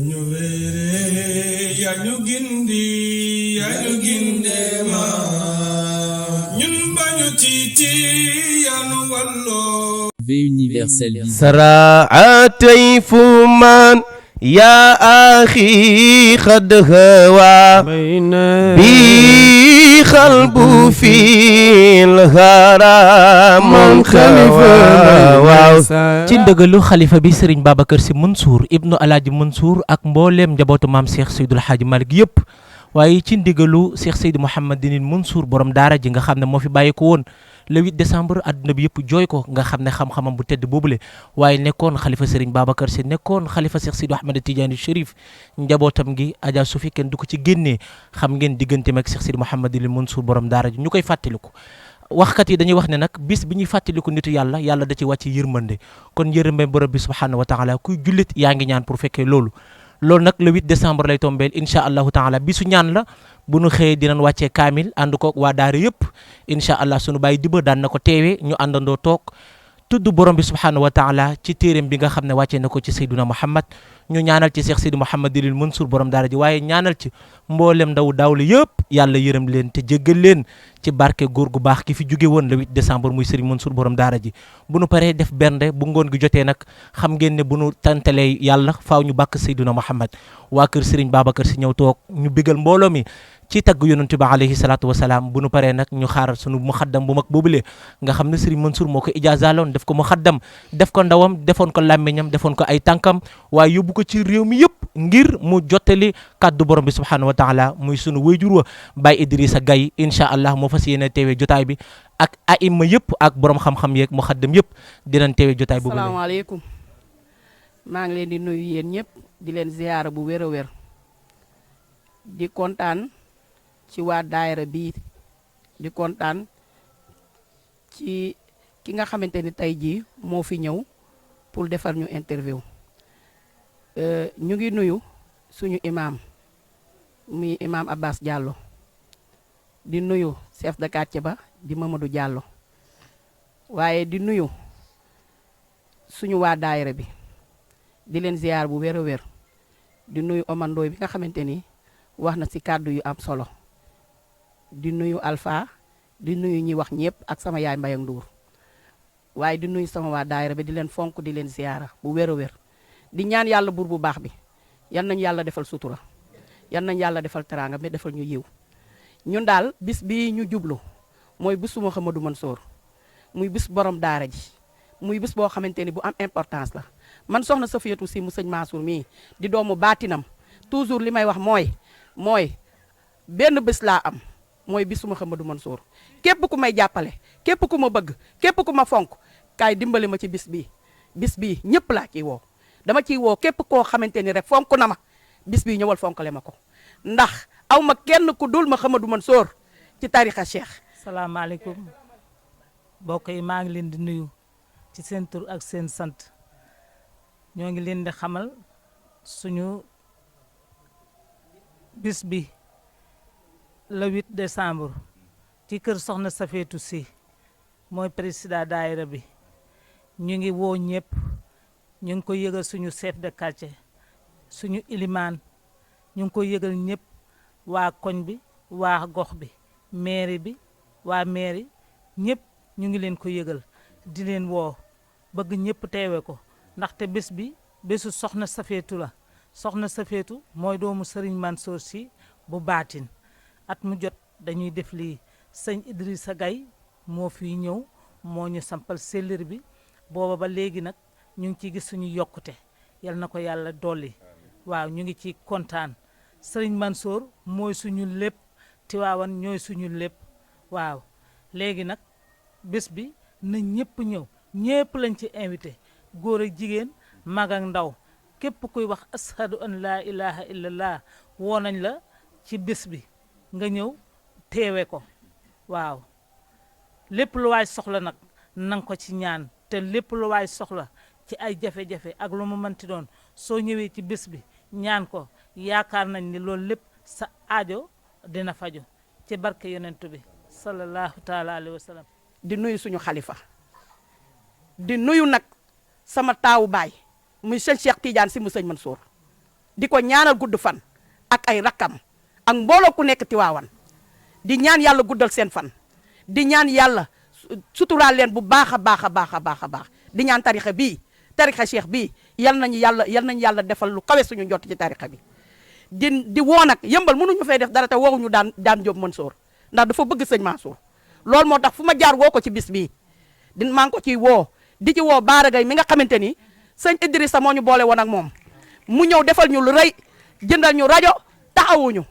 ñu wéere yaa ñu gindi yaa ñu ginde ma ñun bañu tiiti yaa nu walloo V universel سراعة فمان يا أخي قد هوى بي قلب في الغرام waaw ci ndëgalu xalifa bi Serigne Babacar Sy Mansour ibnu Alaaji Mansour ak mbooleem njabootu maam Cheikh Seydul Hadji Malick yëpp waaye ci ndigalu Cheikh Seydi Mouhamadinil Mansour borom daara ji nga xam ne moo fi bàyyi ko woon le 8 décembre àdduna bi yëpp jooy ko nga xam ne xam-xamam bu tedd boobule waaye nekkoon xalifa Serigne Babacar Sy nekkoon xalifa Cheikh Seydi Ahmed Tidiane Chérif njabootam gi Adja Soufi kenn du ko ci génnee xam ngeen digganteem ak Cheikh Seydi Mouhamadinil Mansour borom daara ji ñu koy fàttaliku. waxkat yi dañuy wax ne nag bis bi ñuy fàttaliku nitu yàlla yàlla da ci wàcc yërmande kon yërmande borom bi subhanahu wa taala kuy jullit yaa ngi ñaan pour fekkee loolu nag le 8 décembre lay tombeel incha allahu taala bisu ñaan la bu nu xëyee dinañ wàccee kaamil ànd ko waa daara yëpp incha allah sunu bàyyi diba daan na ko teewee ñu àndandoo toog tudd borom bi subhanahu wa taala ci téeréem bi nga xam ne wàccee na ko ci Seyduna Muhammad ñu ñaanal ci Cheikh Seydi Mouhamadinil Mansour borom daara ji waaye ñaanal ci mboolem ndaw daawle yëpp yàlla yërëm leen te jéggal leen ci barke góor gu baax ki fi jóge woon le 8 décembre muy Serigne Mansour borom daara ji bu nu paree def bernde bu ngoon gi jotee nag xam ngeen ne bu nu tantalee yàlla faaw ñu bàkk Seyduna Muhammad waa kër Serigne Babacar Sy ñëw toog ñu bégal mbooloo mi ci tagg yonent bi alayhi salaatu wasalaam bu nu paree nag ñu xaar sunu muxaddam bu mag boobule nga xam ne Serigne Mansour moo ko ijaazaloon def ko muxaddam def ko ndawam defoon ko làmmiñam defoon ko ay tànkam waaye yóbbu ko ci réew mi yëpp ngir mu jottali kàddu borom bi subhanahu wa taala muy sunu wayjur wa Baye Idrissa Gaye incha allah moo fas yéene teewee jotaay bi ak aima yëpp ak borom xam-xam yeeg muxaddam yëpp dinañ teewee jotaay boobu. asalaamaaleykum maa ngi leen di nuyu yéen ñëpp di leen ziyaara bu wér a wér di kontaan ci waa daayira bii di kontaan ci ki nga xamante ni tey jii moo fi ñëw pour defar ñu interview ñu ngi nuyu suñu imam muy imam Abbas Diallo di nuyu chef de quartier ba di Mamadou Diallo waaye di nuyu suñu waa daayira bi di leen ziyaar bu wér a wér di nuyu omandooy bi nga xamante ni wax na ci kàddu yu am solo di nuyu Alpha di nuyu ñi wax ñëpp ak sama yaay Mbayang Ndour waaye di nuyu sama waa daayira bi di leen fonk di leen ziyaara bu wér a wér di ñaan yàlla buur bu baax bi yan nañ yàlla defal sutura yan nañ yàlla defal teraanga mais defal ñu yiw ñun daal bis bi ñu jublu mooy bisu Mouhamadou Mansour muy bis borom daara ji muy bis boo xamante ni bu am importance la man soxna Safiatou Sy mu sëñ Mansour mii di doomu baatinam toujours li may wax mooy benn bés laa am mooy bisu Mouhamadou Mansour képp ku may jàppale képp ku ma bëgg képp ku ma fonk kaay dimbali ma ci bis bii ñëpp laa ciy woo dama ciy woo képp koo xamante ni rek fonk na ma bis bii ñëwal fonkale ma ko ndax aw ma kenn ku dul Mouhamadou Mansour ci tarixa Cheikh. salaamaaleykum mbokk yi maa ngi leen di nuyu ci seen tur ak seen sant ñoo ngi leen di xamal suñu bis bi le 8 décembre ci kër soxna Safiatou Sy mooy président daayira bi ñu ngi woo ñëpp ñu ngi ko yëgal suñu chef de quartier suñu ilimaan ñu ngi ko yëgal ñëpp waa koñ bi waa gox bi mairie bi waa mairie ñëpp ñu ngi leen ko yëgal di leen woo bëgg ñëpp teewe ko ndaxte bés bi bésu soxna Safiatou la soxna Safiatou mooy doomu Serigne Mansour Sy bu baatin at mu jot dañuy def lii sëñ Idrissa Gaye moo fi ñëw moo ñu sampal sellir bi booba ba léegi nag ñu ngi ciy gis suñu yokkute yal na ko yàlla dolli waaw ñu ngi ci kontaan Serigne Mansour mooy suñu lépp Tiwaawan ñooy suñu lépp waaw léegi nag bés bi na ñëpp ñëw ñëpp lañ ci invité góor ak jigéen mag ak ndaw képp kuy wax ashadu an laa ilaha illallah woo nañ la ci bés bi nga ñëw teewe ko waaw lépp lu waay soxla nag nang ko ci ñaan te lépp lu waay soxla ci ay jafe-jafe ak lu mu mënti doon soo ñëwee ci bés bi ñaan ko yaakaar nañ ni loolu lépp sa aajo dina faju ci barke yonentu bi sallallahu taala alayhi wa sallam di nuyu suñu xalifa di nuyu nag sama taawu baay muy sëñ Cheikh Tidiane Sy mu sëñ Mansour di ko ñaanal gudd fan ak ay rakkam ak mbooloo ku nekk Tiwaawan di ñaan yàlla guddal seen fan di ñaan yàlla suturaal leen bu baax a baax a baax a baax a baax di ñaan tarixa bii tarixa cheikh bii yal nañu yàlla defal lu kawe suñu njott ci tarixa bi di woo nag yëmbal mënuñu fay def dara te woowuñu daan Jóob Mansour ndax dafa bëgg sëñ Mansour loolu moo tax fu ma jaar woo ko ci bis bii maa ngi ko ciy woo di ci woo Baara Gaye mi nga xamante ni sëñ Idrissa moo ñu boole woon ak moom mu ñëw defal ñu lu rëy jëndal ñu rajo taxawuñu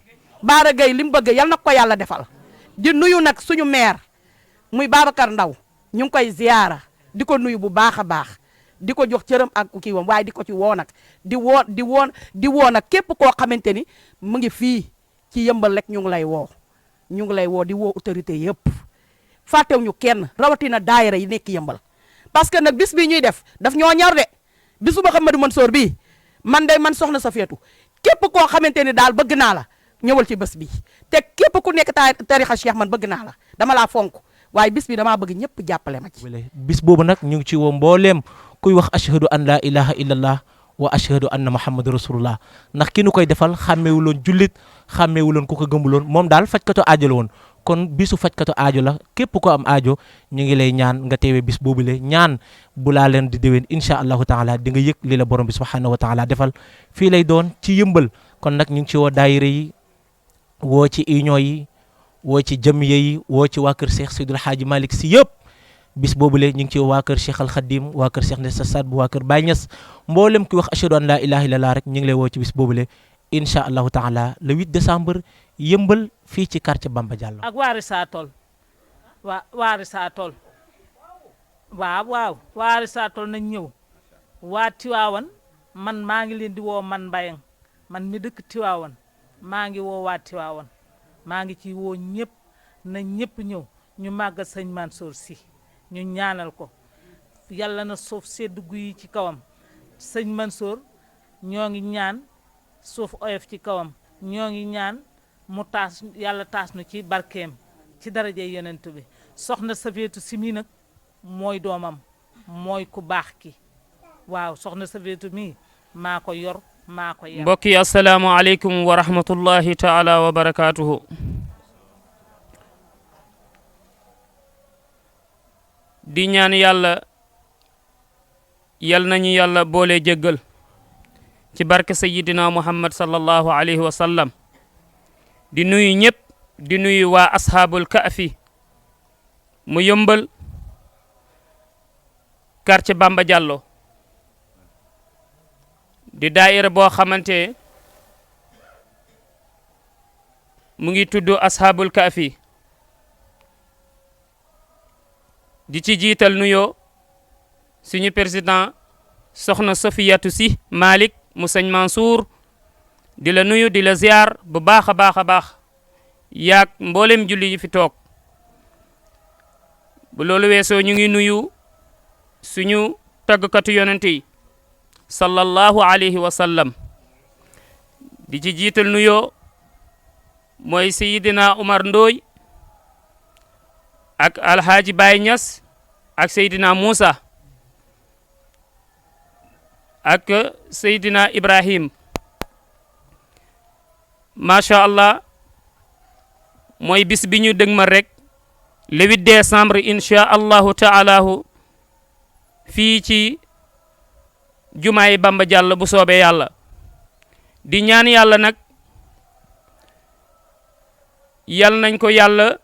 Baara Gaye li mu bëgg yal na ko yàlla defal di nuyu nag suñu maire muy Babacar Ndaw ñu ngi koy ziyaara di ko nuyu bu baax a baax di ko jox cëram ak kii wam waaye di ko ci woo nag di woo nag képp koo xamante ni mu ngi fii ci yëmbal rek ñu ngi lay woo di woo autorité yëpp fàttewuñu kenn rawatina daayira yi nekk yëmbal parce que nag bis bi ñuy def daf ñoo ñor de bisu Mouhamadou Mansour bii man soxna Safiyatu képp koo xamante ni daal bëgg naa la ñëwal ci bés bi te képp ku nekk tarixa cheikh man bëgg naa la dama laa fonk waaye bis bi damaa bëgg ñëpp jàppale ma ci. bis boobu nag ñu ngi ci woo mbooleem kuy wax ashhadu an la ilaha illallah wa ashhadu anna muhammadu rasulullah ndax ki nu koy defal xàmmeewuloon jullit xàmmeewuloon ku ko gëmuloon moom daal fajkatu aajo la woon kon bisu fajkatu aajo la képp ko am aajo ñu ngi lay ñaan nga teewee bis boobu le ñaan bu laa leen di déwén incha allahu taala di nga yëg li la borom bi subhanahu wa taala defal fii lay doon ci yëmbal kon nag ñu ngi ci woo daayira yi woo ci union yi woo ci jamiya yi woo ci waa kër Cheikh Seydul Haaji Malick si yëpp bis boobule ñu ngi ci waa kër Cheikh Al Khadim waa kër Cheikh Ndessa Saad bu waa kër Baye Niass mboolem ki wax ashhadu an la ilaha illallah rek ñu ngi lay woo ci bis boobule incha allahu taala le 8 décembre yëmbal fii ci quartier Bamba Diallo. ak waari saa tool waari saa tool waaw waari saa tool nañ ñëw waa Tiwaawan man maa ngi leen di woo man Mbayang man mi dëkk Tiwaawan maa ngi woo waa Tiwaawan maa ngi ci woo ñëpp na ñëpp ñëw ñu màggal sëñ Mansour Sy ñu ñaanal ko yàlla na suuf sedd guy ci kawam sëñ Mansour ñoo ngi ñaan suuf oyof ci kawam ñoo ngi ñaan mu taas yàlla taas nu ci barkeem ci daraje yonent bi soxna Safiyatu Sy mi nag mooy doomam mooy ku baax ki waaw soxna Safiyatu mi maa ko yor maa ko yar. mbokk yi asalaamaaleykum wa rahmatullahi taala wa barakaatuhu. di ñaan yàlla yal nañu yàlla boole jéggal ci barke sayidina muhammad sallallahu alayhi wa sallam. di nuyu ñëpp di nuyu waa ashaabul kaafi mu yëmbal quartier Bamba Diallo di daayira boo xamante mu ngi tudd ashaabul kaafi di ci jiital nuyoo suñu président soxna Safiyatu Sy Malick mu sëñ Mansour di la nuyu di la ziar bu baax a baax a baax yaag mboolem julli yi fi toog bu loolu weesoo ñu ngi nuyu suñu tàggkatu yonente yi sallallahu alayhi wa sallam di ci jiital nuyoo mooy Seydina Umar Ndooy ak Alhaaji Baye Niass ak Seydina Moussa ak Seydina Ibrahim macha allah mooy bis bi ñu dëgmal rek le 8 décembre incha allahu taalaahu fii ci jumaay Bamba Diallo bu soobee yàlla di ñaan yàlla nag yal nañ ko yàlla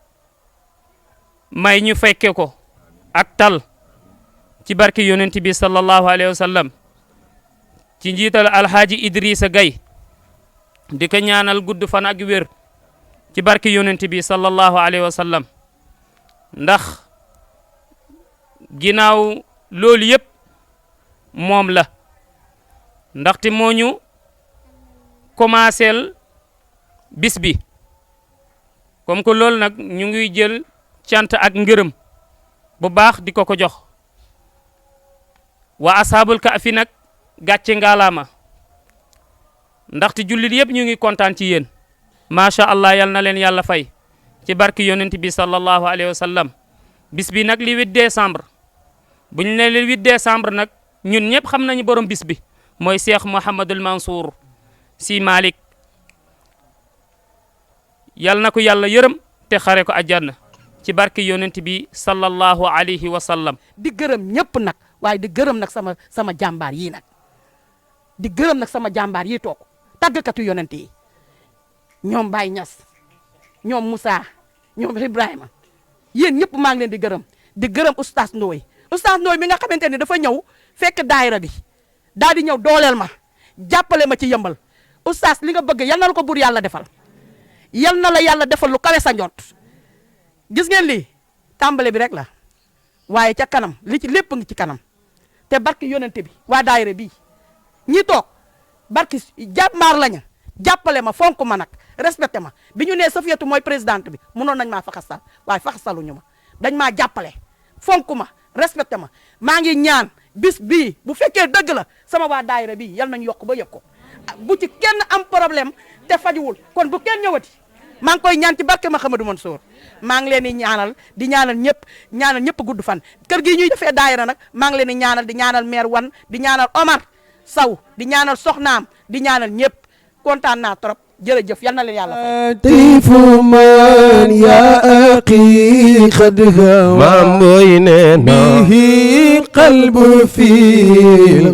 may ñu fekke ko ak tal ci barke yonent bi sallallahu alayhi wa sallam ci njiital alhaaji Idrissa Gaye di ko ñaanal gudd fan ak wér ci barke yonent bi sallallahu alayhi wa sallam ndax ginnaaw loolu yëpp moom la ndaxte moo ñu commenceel bis bi comme que loolu nag ñu ngi jël cant ak ngërëm bu baax di ko ko jox waa ashaabul kahfi nag gàcce ngaalaama ndaxte jullit yëpp ñu ngi kontaan ci yéen macha allah yal na leen yàlla fay ci barki yonent bi sallallahu alayhi wa sallam bis bi nag li 8 décembre bu ñu ne le 8 décembre nag ñun ñëpp xam nañu borom bis bi mooy Cheikh Mouhamadul Mansour si Malick yal na ko yàlla yërëm te xare ko àjjana ci barke yonent bi sallallahu alayhi wa sallam. di gërëm ñëpp nag waaye di gërëm nag sama jàmbaar yii nag di gërëm nag sama jàmbaar yi toog tàggkatu yonent yi ñoom Baye Niass ñoom Moussa ñoom Ibrahima yéen ñëpp maa ngi leen di gërëm oustaz Ndoye mi nga xamante ni dafa ñëw fekk daayira bi daal di ñëw dooleel ma jàppale ma ci yëmbal oustaz li nga bëgg yal na la ko buur yàlla defal yal na la yàlla defal lu kawe sa njot gis ngeen lii tàmbale bi rek la waaye ca kanam li ci lépp ngi ci kanam te barki yonente bi waa daayira bii ñi toog barki jàmbaar lañu jàppale ma fonk ma nag respecté ma bi ñu nee Safiyatu mooy présidente bi mënoon nañ maa faxasal waaye faxasaluñu ma dañ maa jàppale fonk ma respecté ma maa ngi ñaan bis bii bu fekkee dëgg la sama waa daayira bii yal nañ yokk ba yëg ko bu ci kenn am problème te fajuwul kon bu kenn ñëwati maa ngi koy ñaan ci barke Mouhamadou Mansour maa ngi leen di ñaanal ñëpp gudd fan kër gi ñuy defee daayira nag maa ngi leen di ñaanal maire wan di ñaanal Omar Sow di ñaanal soxnaam di ñaanal ñëpp kontaan naa trop jërëjëf yal na leen yàlla fay tifu man ya aqi qad maam booy nee na bihi qalbu fi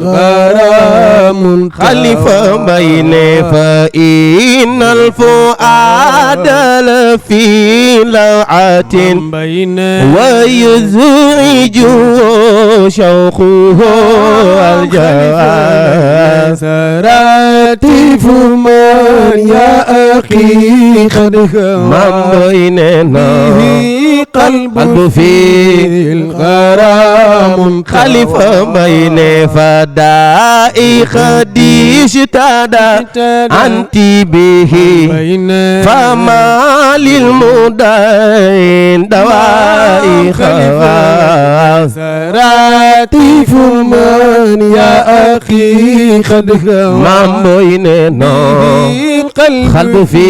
gharam xalifa mbay ne fa innal fuada la fi lawatin wa yuziju shawquhu aljawaz ratifu man ya أخي قد ممبيننا قلب في الغرام خليفة بين فدائي خديش تادا أنت به فما للمدين دوائي خواص راتف من يا أخي قد ممبيننا قلب في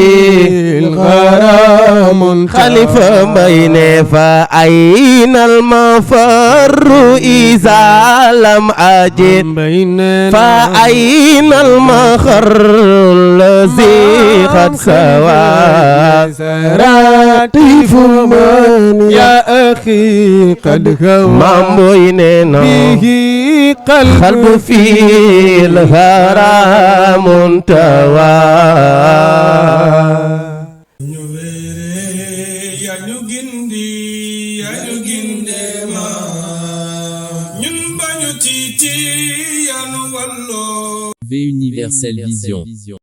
الغرام خليفة بين فأين المفر إذا لم أجد فأين المخر الذي قد سوى راتف من يا أخي قد من بيننا به قلب في الغرام توى V Universel Vision.